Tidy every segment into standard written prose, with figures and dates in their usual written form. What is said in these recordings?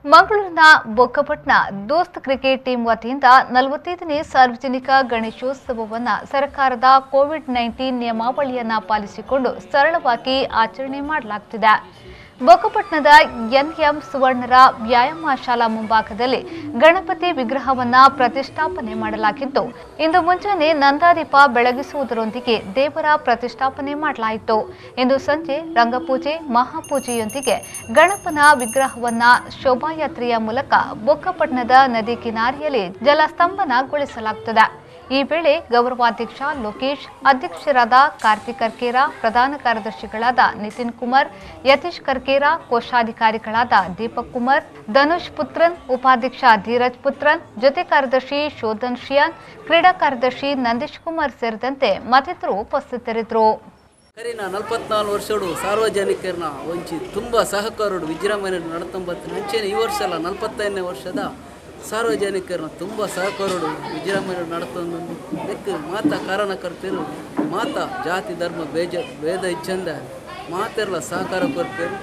ಮಂಗಳೂರಿನ ಬೊಕ್ಕಪಟ್ನ ದೋಸ್ತ್ cricket team ವತಿಯಿಂದ 45ನೇ ಸಾರ್ವಜನಿಕ ಗಣೇಶೋತ್ಸವವನ್ನು ಸರ್ಕಾರದ ಕೋವಿಡ್-19 ನಿಯಮಾವಳಿಯನ್ನು ಪಾಲಿಸಿಕೊಂಡು ಸರಳವಾಗಿ ಆಚರಣೆ ಮಾಡಲಾಗುತ್ತಿದೆ. ಬೊಕ್ಕಪಟ್ನದ ಎನ್ಎಂ ಸುವರ್ಣರ ವ್ಯಾಯಾಮ ಶಾಲಾ ಮುಂಭಾಗದಲ್ಲಿ ಗಣಪತಿ ವಿಗ್ರಹವನ್ನು ಪ್ರತಿಷ್ಠಾಪನೆ ಮಾಡಲಾಗಿದ್ದು, ಇಂದು ಮುಂಜಾನೆ ನಂದಾದೀಪ ಬೆಳಗಿಸುವುದರೊಂದಿಗೆ ದೇವರ ಪ್ರತಿಷ್ಠಾಪನೆ ಮಾಡಲಾಯಿತು. ಇಂದು ಸಂಜೆ ರಂಗಪೂಜೆ, ಮಹಾಪೂಜೆಯೊಂದಿಗೆ ಗಣಪನ ವಿಗ್ರಹವನ್ನು ಶೋಭಾಯಾತ್ರೆಯ ಮೂಲಕ ಬೊಕ್ಕಪಟ್ನದ ನದಿ ಕಿನಾರಿಯಲ್ಲಿ ಜಲಸ್ತಂಭನಗೊಳಿಸಲಾಗುತ್ತದೆ. ಈ ವೇಳೆ ಗೌರವಾಧ್ಯಕ್ಷ ಲೋಕೇಶ್, ಅಧ್ಯಕ್ಷರಾದ ಕಾರ್ತಿಕ್ ಕರ್ಕೇರ, ಪ್ರಧಾನ ಕಾರ್ಯದರ್ಶಿಗಳಾದ ನಿತಿನ್ ಕುಮಾರ್, ಯತೀಶ್ ಕರ್ಕೇರ, ಕೋಶಾಧಿಕಾರಿಗಳಾದ ದೀಪಕ್ ಕುಮಾರ್, ಧನುಷ್ ಪುತ್ರನ್, ಉಪಾಧ್ಯಕ್ಷ ಧೀರಜ್ ಪುತ್ರನ್, ಜೊತೆ ಕಾರ್ಯದರ್ಶಿ ಶೋಧನ್ ಶಿಯಾನ್, ಕ್ರೀಡಾ ಕಾರ್ಯದರ್ಶಿ ನಂದೀಶ್ ಕುಮಾರ್ ಸೇರಿದಂತೆ ಮತ್ತಿತರರು ಉಪಸ್ಥಿತರಿದ್ದರು. ಕರಿನ 44 ವರ್ಷಗಳು ಸಾರ್ವಜನಿಕರನ್ನ ಒಂಚಿ ತುಂಬ ಸಹಕಾರಡು ವಿಜೃಂಭಣೆ ನಡತಂಬತ್ತಿನ ಅಂಚೆನೆ ಈ ವರ್ಷ ಅಲ್ಲ 45ನೇ ವರ್ಷದ ಸಾರ್ವಜನಿಕರನ್ನ ತುಂಬ ಸಹಕಾರಡು ವಿಜೃಂಭಣೆ ನಡತೊಂದು ನೆಕ್ ಮಾತಾ ಕಾರಣಕರ್ತರು ಮಾತಾ ಜಾತಿ ಧರ್ಮ ಭೇದ ಇಚ್ಛಂದ ಮಾತೆರ್ಲ ಸಹಕಾರ ಕೊರ್ಪೇರು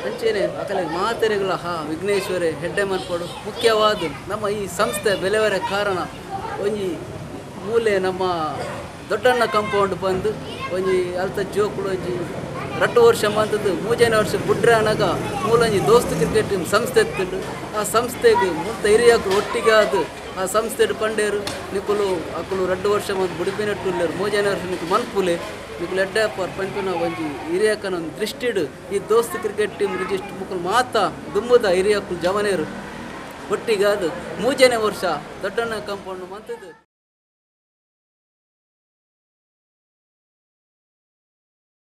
ಅಂಚೆನೆ ಅಕಲೆ ಮಾತೆರೆಗಳ ಹಾ ವಿಘ್ನೇಶ್ವರೇ ಹೆಡ್ಡೆ ಮನ್ಪಡು. ಮುಖ್ಯವಾದ ನಮ್ಮ ಈ ಸಂಸ್ಥೆ ಬೆಲೆವರೆ ಕಾರಣ ಒಂಜಿ ಮೂಲೆ ನಮ್ಮ ದೊಡ್ಡಣ್ಣ ಕಾಂಪೌಂಡ್ ಬಂದು ಒಂಜಿ ಅಲ್ತ ಜೋಕುಳು ಒಂಜಿ 2 ವರ್ಷ ಮಂತದ್ದು 3ನೇ ವರ್ಷ ಬುಡ್ರೆ ಅನಗ ಮೂಲೊಂಜಿ ದೋಸ್ತ್ ಕ್ರಿಕೆಟ್ ಟೀಮ್ ಸಂಸ್ಥೆ ಇತ್ತು. ಆ ಸಂಸ್ಥೆಗೆ ಮುತ್ತ ಹಿರಿಯಕರು ಒಟ್ಟಿಗೆ ಅದು ಆ ಸಂಸ್ಥೆ ಪಂಡೇರು ನಿಕುಲು ಅಕುಲು 2 ವರ್ಷ ಮಂತ್ ಬುಡಿಪಿನಟ್ಟುಲ್ಲೇರು 3ನೇ ವರ್ಷ ನಿಕು ಮನ್ಪುಲೆ ನಿಕುಲು ಎಡ್ಡೆಪ್ಪರ್ ಪಂಪಿನ ಒಂಜಿ ಹಿರಿಯಕನ ಒಂದು ದೃಷ್ಟಿಡು ಈ ದೋಸ್ತ್ ಕ್ರಿಕೆಟ್ ಟೀಮ್ ರಿಜಿಸ್ಟರ್ ಮುಕುಲು ಮಾತಾ ದುಮ್ಮುದ ಹಿರಿಯಕುಲು ಜವನೇರು ಒಟ್ಟಿಗೆ ಅದು 3ನೇ ವರ್ಷ ದೊಡ್ಡಣ್ಣ ಕಾಂಪೌಂಡ್ ಮಂತದ್ದು.